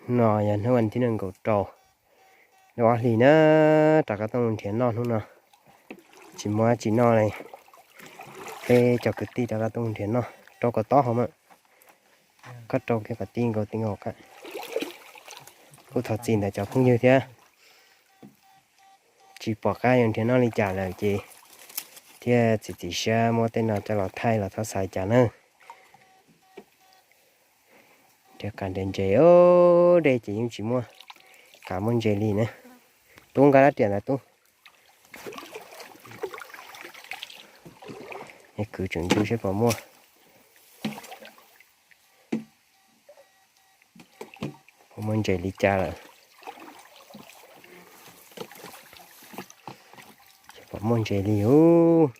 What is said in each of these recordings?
Hnub no yog hnub vas thib nees nkaum rau lub ob hlis na, rov qab tuaj mus nrhiav noj hnub no. Tsis muaj dab tsi noj li, peb cov kwv tij rov qab tuaj mus nrhiav noj rau kom tob hauv mas. Koj rau kiag kom ti nkaus ti nkaus, kuj thov txim ntawm cov phooj ywg thiab. Tsis pom qab yuav nrhiav noj li cas lawm ces thiaj txiav txim siab muab tej no coj los thaij los txhob xav cas nawb. Nrhiav qav nrhiav ntses, dej ces yeej tsis muaj qav muaj ntses li na. Tub, nqa rab riam ntawd tub. Kwv tseem ntsia seb puas muaj, puas muaj ntses li cas lawm. Tsis pom muaj ntses li ub.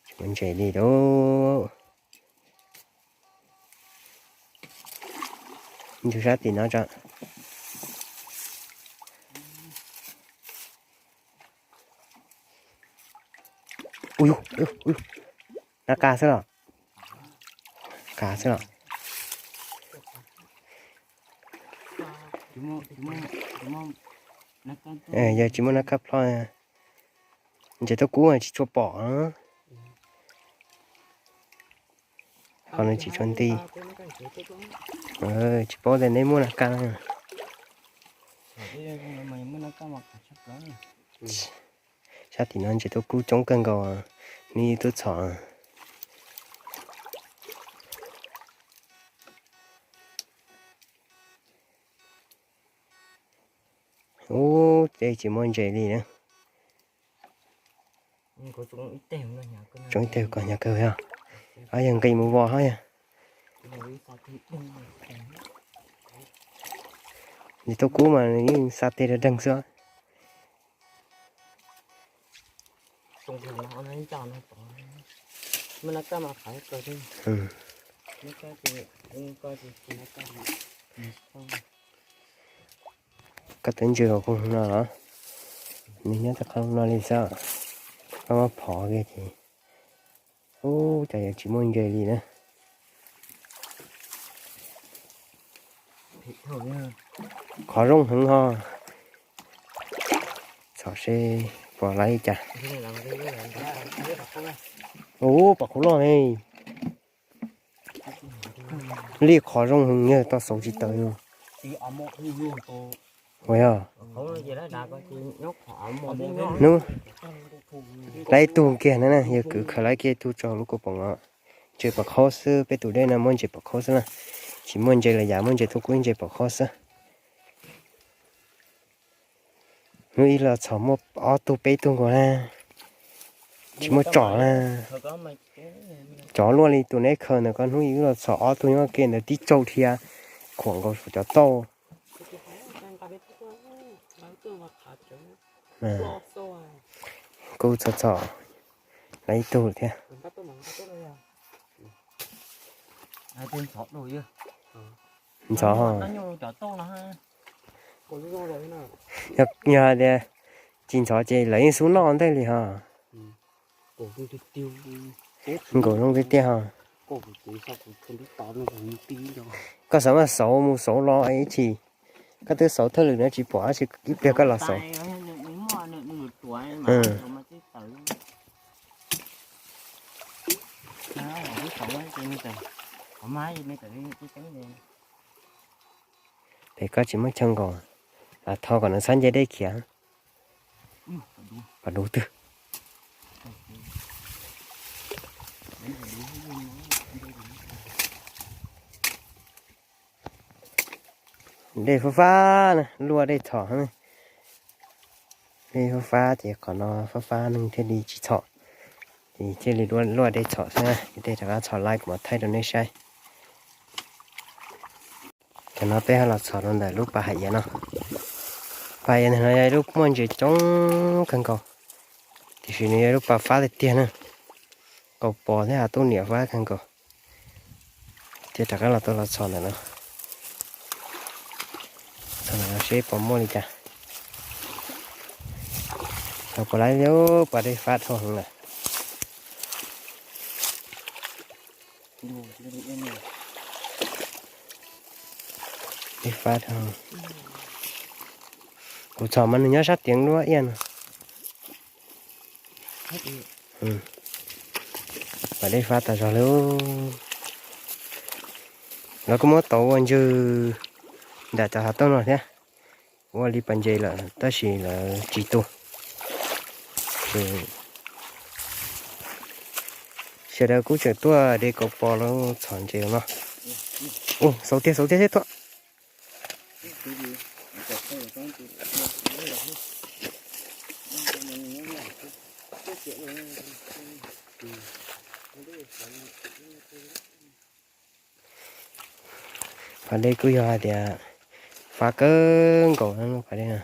Tsis muaj ntses li lauj. Ntsia sab tim no tso. Ub, nab qa xwb los? Qa xwb los? Yog tsis muaj nab qa plho, ntses tuaj kub tsis tshua pom. Qhov no tsis tshua nti. Tsis paub tias neb muaj nab qa. Sab tim no ntses tuaj kub coob kawg nkaus, neb yeej tuaj txhom. Ub, tej tsis muaj ntses li na. Tsoo ib teg kom hnyav kawg yog. Ob yog nqis mus vos hab yog. Nws tuaj kub mas nws yeej xa teg rag deeg xwb. Koj twb ntsws hauv qhov no los? Nws nyob tau qhov no li xwb. Koj muab phov kiag ces, ub, cas yuav tsis muaj ntses li na. Qhov zoo heev ho. Txhom seb puas laib li cas. Ub, pom qhov loj ne. Li qhov zoo heev, yog tau xauv tsis tawm. Ua yog hnub laib tug kiag na, yog kwv khaws laib kiag tug tso lub kaus poom os. Ntses pom qhaub xwb, peb tus dej no muaj ntses pom qhaub xwb na. Tsis muaj ntses lawm yam, muaj ntses tuaj kub ntses pom qhaub xwb. Hnub ib los txhom muaj ob tug peb tug nkaus na. Tsis muaj tsom na. Cov luaj li tus neb khaws ntawd, koj hnub ib los txhom ob tug nyob ke ntawd tib tsaug dhia, khuam nkaus saum cov tauj. Kuj txhom txhom lawm ib tug thiab. Ntxov, yog hais tias tsis ntxov ces lawv yeej xub noj ntej li ho. Nkaum zoo tiag tiag ho. Koj xav mas xauv mus xauv los ib chim, koj twb xauv thawj lwm no tsis pom, ib pliag koj los xauv. Pem koj tsis muaj chaw nkaus, lam tho kom nws txhob nce dej khiav. Pom dub twg. Dej fab fab na, luaj dej txhom. Dej fab fab ces qhov no fab fab neeg thiaj li tsis txhom, ces thiaj li luaj dej txhom xwb. Tej rov qab txhom laib kuv mam thaij rau nej saib. Cov no peb ho los txhom rau ntawm lub pas hais iav no. Pas hais iav ntawm no yog ib lub muaj ntses coob kawg nkaus, tiam sis nws yog lub pas fab tiag tiag na. Kaus pos thiab hav tub niam fab kawg nkaus. Thiaj rov qab los tuaj los txhom ntawm no. Txhom ntawm no seb puas muaj li cas. Tau pom lawm, pas dej fab dhau heev lawm. Dej fab dhau. Kuv txhom mas nws nyob sab tiaj dua iab no. Pas dej fab tas zog li. Lawv kuj muab tau ua ntswg nram cov hav tauj no thiab. Ua li pas ntses lawm tab sis lawv tsis tu. Sawv daws kuj tseem tuaj de kaus pos los txhom ntses no. Xauv tiag xauv tiag thiab tuaj. Pas dej kuj yog hais tias fab kawg nkaus pas dej no.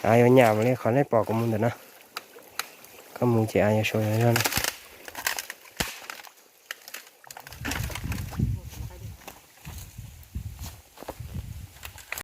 Av yuav nyam li qhov nej pom kuv mus ntawm no. Koj mus ces av yuav sau zog zog na.